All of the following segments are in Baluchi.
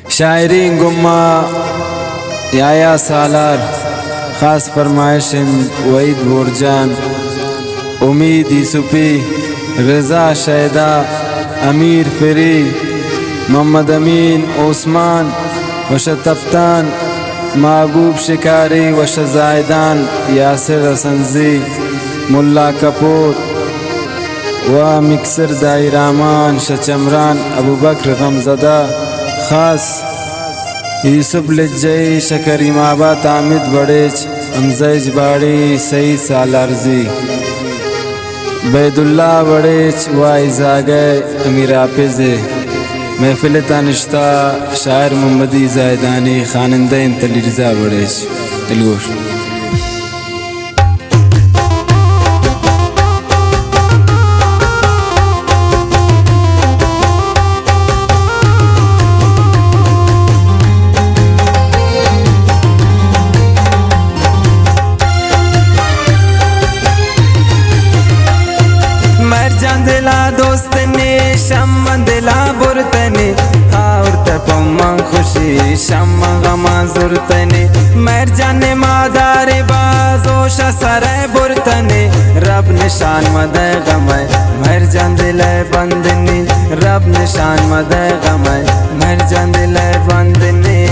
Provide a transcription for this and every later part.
شاعریں گما یحییٰ سالار، خاص فرمائش انت وحید بورجان، امید یوسفی، رضا شیدا، امیر فری، محمد امین عثمان، وش تپتان، محبوب شکاری، وش زاہدان، یاسر حسنزی، ملا کپور، و مکسر دائی رحمان، شہ چمران ابوبکر غمزدہ، خاص یوسف لجئی، شہ کریم آباد حامد بڑیچ، حمزہ اجباڑی، سعید سالارزی، عبید اللہ بڑیچ و ایزاگئے امیر حافظ۔ محفل تان نشتہ شاعر محمدی زاہدانی، خوانندہ انت علی رضا بڑیچ۔ دلگوش۔ مہر جان دلا دوست نے، شم دلا برتنے، آورت پمن خوشی، شم غم زرتنے۔ مہر جان مادار باز و شہ سر برتنے، رب نشان مدے غمے، مہر جان دل بندنی، رب نشان مدے غمے، مہر جان دل بندنی۔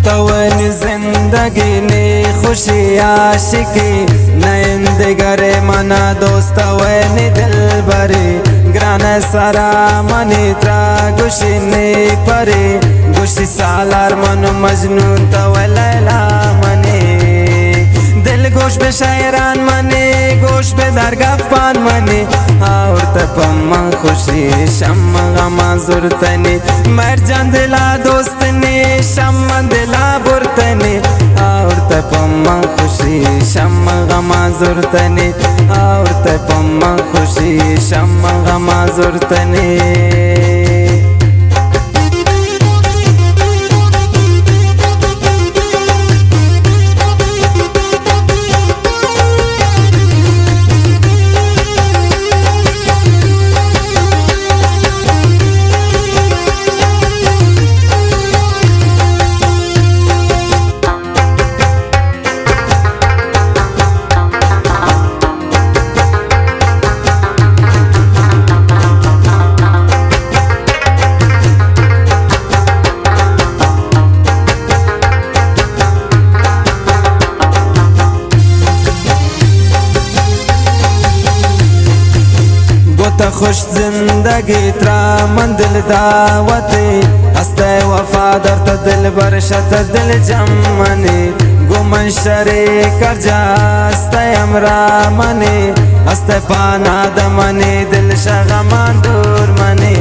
تو نی زندگی نی خوشی عاشقی، نئیں دگرے منا دوست و نی دلبری، گران سرا منی ترا گوشی نی پری، گوشی سالار من مجنون تو لیلا منی۔ دل گوش بہ شعران منی، گوش بہ در گپان منی، آورت پمن خوشی، شم غم زرتنی۔ مہر جان دلا دوست نے، شم دلا برتنے، آورت پمن خوشی، شم غم زرتنے، آورت پمن خوشی، شم غم زرتنے۔ گوت خوش زندگی ترا من دل دعوتے، ہستئے وفادار تو دلبر شت دل جم منی، گوں من شریک ہر جا ہستئے ہمراہ منی، ہستئے پاناد منی، دل شہ غمان دور منی۔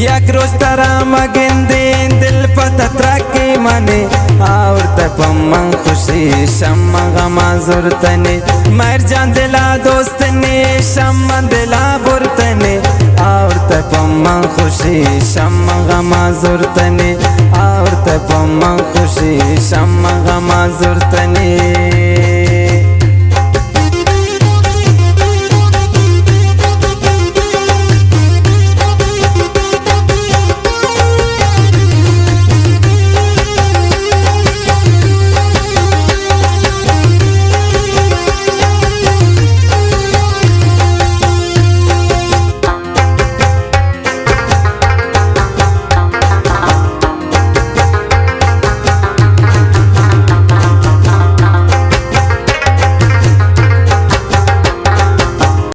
یک روچ ترا مگندین دل پہ تترکی منی، آورت پمن خوشی شم غمان زرتنی۔ مہر جان دلا دوست نے، شم دلا برتنے، آورت پمن خوشی شم غمان زرتنے، آورت پمن خوشی شم غمان زرتنے۔